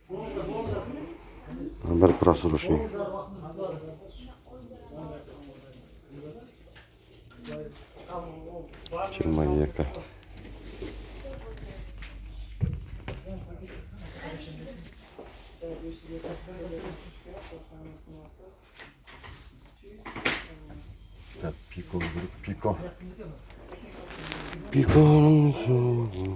Мынаның бәрі просроченный. 22. Так, Пико керек, Пико. Пиконың соңы.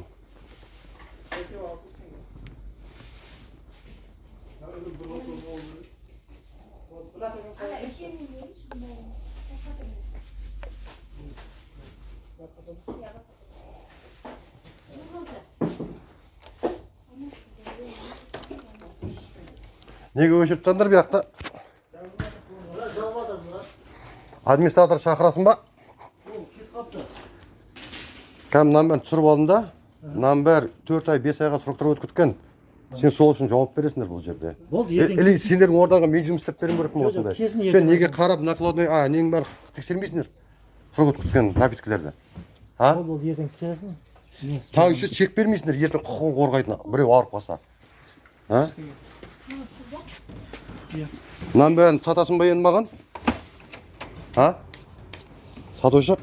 Неге өшіріп тастадыңдар бұл жақта? Администратор шақырасың ба? Кәдімгі мынаның бәрін түсіріп алдым да, мынаның бәрі 4 ай, 5 айға сроктар өтіп кеткен. Сен сол үшін жауап бересіңдер бұл жерде. Болды, ертең. Или сендердің ордарыңа мен жұмыс істеп беруім керекпін Жоқ, осындай. келсін Сен ертең. неге қарап накладной, а, ненің бәрін тексермейсіңдер? Срок өтіп кеткен напиткілерді. А? Болды, болды, ертең келсін. Тағы еще чек бермейсіңдер, ертең құқығын қорғайтын біреу ауырып қалса. А? Мынаның бәрін сатасың ба енді маған? А? Сатушы?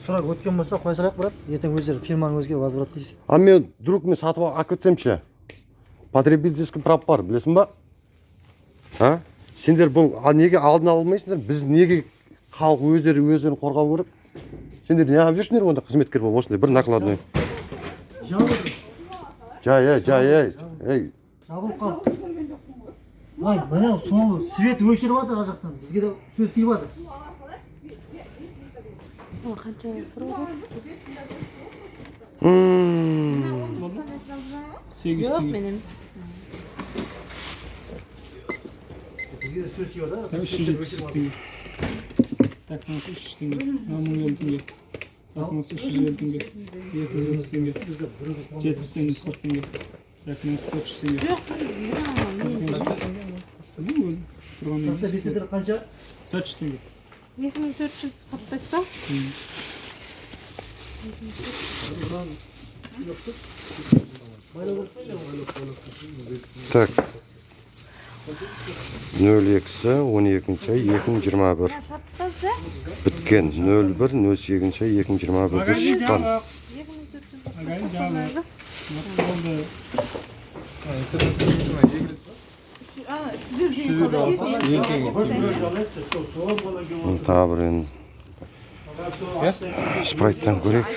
Срок өткен болса қоя салайық, брат. Ертең өздері фирманың өзге возврат істейді. А мен вдруг мен сатып алып кетсем ше? Потребительский прав бар, білесің ба? А? Сендер бұл а неге алдын ала алмайсыңдар? Біз неге халық өздері өздерін қорғау керек? Сендер неғып жүрсіңдер онда қызметкер болып осындай бір накладной? Жабылып Жай, ей, жай, ей, ей. Жабылып қалды. Ай, мына соңғы свет өшіріп жатыр ар жақтан. Бізге де сөз тиіп жатыр. Қанша сұрау? 800 Жоқ, теңге. мен емес. Бізге де сөз тиіп жатыр. 370 теңге. Так, мынасы 300 теңге. Мынау 1050 теңге. Так, мынасы 350 теңге. 230 теңге. 70 теңге, 140 теңге. Так, мынасы 400 теңге. Жоқ, мен Білмеймін өзім. Тұрған Касса емес. 5 литр қанша? 400 теңге. 2400 қатпайсыз ба? Так. 02 12 2021. Шарттасыз, ә? Біткен 01 08 2021-де Магазин шыққан. жабық. 2400 Магазин жабық. Болды. Тағы бір енді спрайттан көрейік.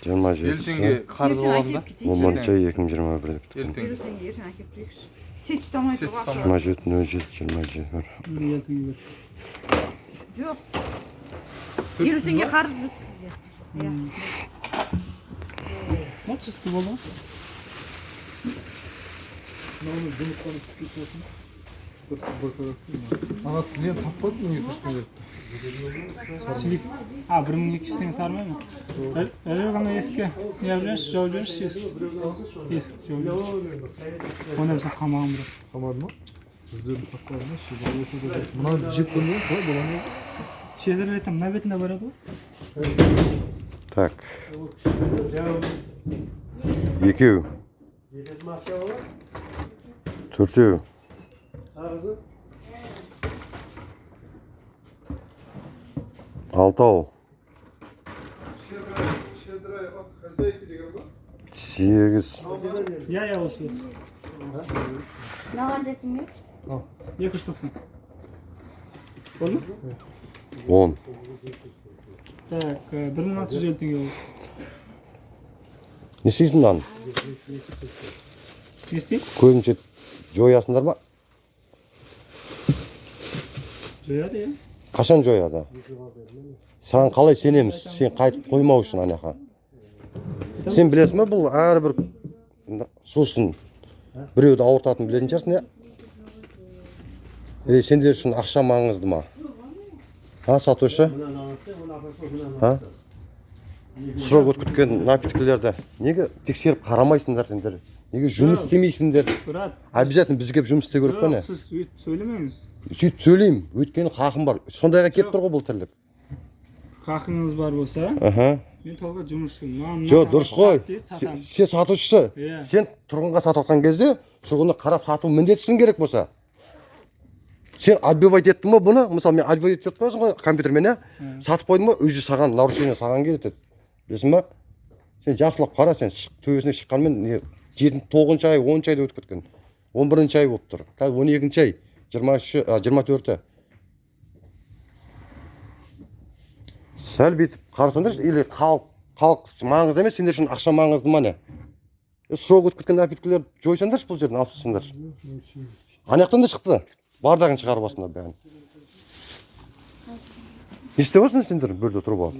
Жиырма 50 жетісі теңге қарыз боламын да. 10-шы 2021-де біткен. 50 теңге. Ертең әкеліп берейікші. Сет ұстамай Сет тұр. ұстамай. 27 07 27. 50 теңге бер. Жоқ. 50 теңге қарызбыз сізге. Иә. Вот сіздікі болды ғой. Ана мен таппадым, неге дұрыс. Сілік. А, 1200 теңге сармай ма? Әлі ғана есікке не қылып жіберші, жауып жіберші есік. Есік жауып жіберші. Онда бізде қамаған бірақ. Қамады ма? Өздерін таппады ма? Мына жеп көрмеген, қалай бола ма? Шедер ретінде мына бетінде барады ғой. Так. Екеу. Төртеу. Алтау. Сегіз. Иә, иә, осы, осы. Мынаған жеттің бе? 290. Болды ма? 10. Так, 1650 теңге болды. Не істейсің мынаны? Не істеймін? Көзінше жоясыңдар ма? Жояды, иә. Қашан жояды? Саған қалай сенеміз? Сен қайтып қоймау үшін ана жаққа. Сен білесің ба, бұл әрбір сусын біреуді ауыртатынын білетін шығарсың, иә? Или сендер үшін ақша маңызды ма? А, сатушы? А? Срок өтіп кеткен напиткілерді неге тексеріп қарамайсыңдар сендер? Неге жұмыс істемейсіңдер? Брат, Обязательно біз келіп жұмыс істеу керек па не? жоқ, сіз өйтіп сөйлемеңіз. Сөйтіп сөйлеймін, өйткені хақым бар. Сондайға келіп тұр ғой бұл тірлік. Хақыңыз бар болса, Аха. мен только жұмысшымын. Маған мына Жоқ, товар дұрыс қой. сат дейді, сатамын. Сен сатушысы. Иә. Сен тұрғынға сатып жатқан кезде тұрғынды қарап сату міндетсің керек болса. Сен отбивать еттің ба бұны? Мысалы, мен отбивать етіп қоясың ғой компьютермен, иә? Сатып қойдың ба, уже саған нарушение саған келеді. Білесің ба? Сен жақсылап қара, сен шық, төбесіне шыққанмен не жетінші, тоғызыншы ай, оныншы айда өтіп кеткен. 11-ай болып тұр. Қазір 12-ай, 23-і, 24-і. Сәл бүйтіп қарасаңдаршы, или халық маңызды емес, сендер үшін ақша маңызды ма не? Срок өтіп кеткен напиткілерді жойсаңдаршы бұл жерден, алып тастасаңдаршы. Ана жақтан да шықты. Бардағын шығарып алсыңдар бәрін. Не істеп отырсыңдар сендер бұл жерде тұрып алып?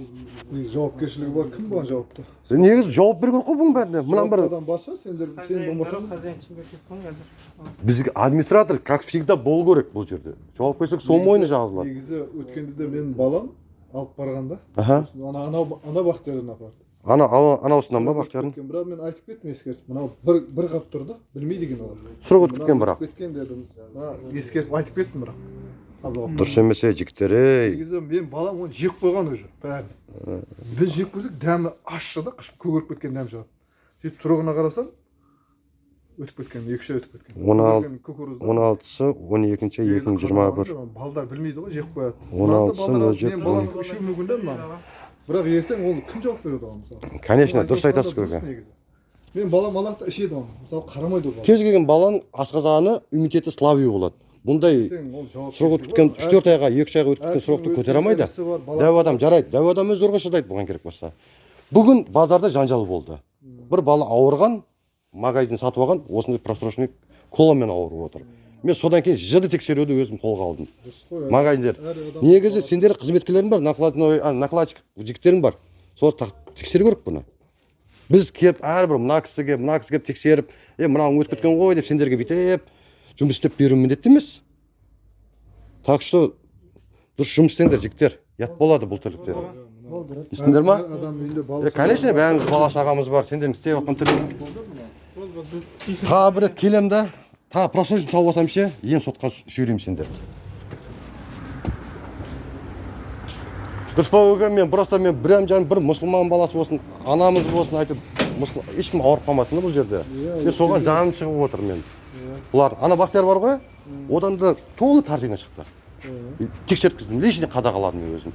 Негізі жауапкершілігі бар, кім бұған жауапты? Негізі жауап беру керек қой бұның бәріне. Мынаның бәрі Жауапты адам барса, сендер сен болмасаң Хозяин шынға кетіп қалған қазір. Бізге администратор, как всегда, болу керек бұл жерде. Жауапкершілік сол мойнына жазылады. Негізі өткенде де менің балам алып барғанда, Аха. сосын ана Бақтиярдан апарды. Ана анаусынан ба Бақтиярдың? Кеткен, бірақ мен айтып кеттім, ескертіп. Мынау бір қап тұр да, білмейді екен олар. Срок өтіп кеткен Мынау бірақ. өтіп кеткен дедім. Мына ескертіп айтып кеттім бірақ. Абдулла. Дұрыс емес ей, жігіттер, ей. Негізі мен балам оны жеп қойған уже бәрін. Біз жеп көрсек, дәмі ащы да, қышып көгеріп кеткен дәм шығады. Сөйтіп срогына қарасам, өтіп кеткен, 2-3 ай өтіп кеткен. Көгерген кукурузда. 16-сы, 12-ші, 2021. Балдар білмейді ғой, жеп қояды. 16-сы, Мынаны балдар 07. Мен балам ішуі мүмкін да мынаны. Бірақ ертең ол кім жауап береді оған мысалы? Конечно, дұрыс айтасыз Дұрыс көке. негізі. Мен балам алады да ішеді оны. Мысалы қарамайды ол бала. Кез келген баланың асқазаны иммунитеті слабый болады. Бұндай Ертең ол жауап срок өтіп кеткен 3-4 айға, 2-3 айға өтіп кеткен срокты көтере алмайды. Дәу адам жарайды, дәу адам өзі зорға шыдайды бұған керек болса. Бүгін базарда жанжал болды. Бір бала ауырған, магазин сатып алған, осындай просроченный коламен ауырып отыр. Мен содан кейін жіті тексеруді өзім қолға алдым. Дұрыс қой. Магазиндер. Әр адам Негізі сендер қызметкерлерің бар, накладной, накладчик жігіттерің бар. Солар тексеру керек бұны. Біз келіп әрбір мына кісіге, мына кісі келіп тексеріп, мынауың өтіп кеткен ғой деп сендерге бүйтіп жұмыс істеп беру міндетті емес. Так что дұрыс жұмыс істеңдер, жігіттер. Ұят болады бұл тірліктер. Болды. Естіңдер ма? Әр адам үйінде баласы Конечно, бәріміз бала шағамыз бар. Сендердің істеп жатқан тірлік. Тағы бір рет келем да, тағы просрочный тауып алсам ше, ең сотқа сүйреймін сендерді. Дұрыс па көке? Мен просто мен бір жаным бір мұсылман баласы болсын, анамыз болсын айтып, ешкім ауырып қалмасын да бұл жерде. Мен соған жаным шығып отыр мен. Бұлар, ана Бақтияр бар ғой, одан да толы корзина шықты. Тексерткіздім, лишний қадағаладым мен өзім.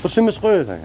Дұрыс емес қой это.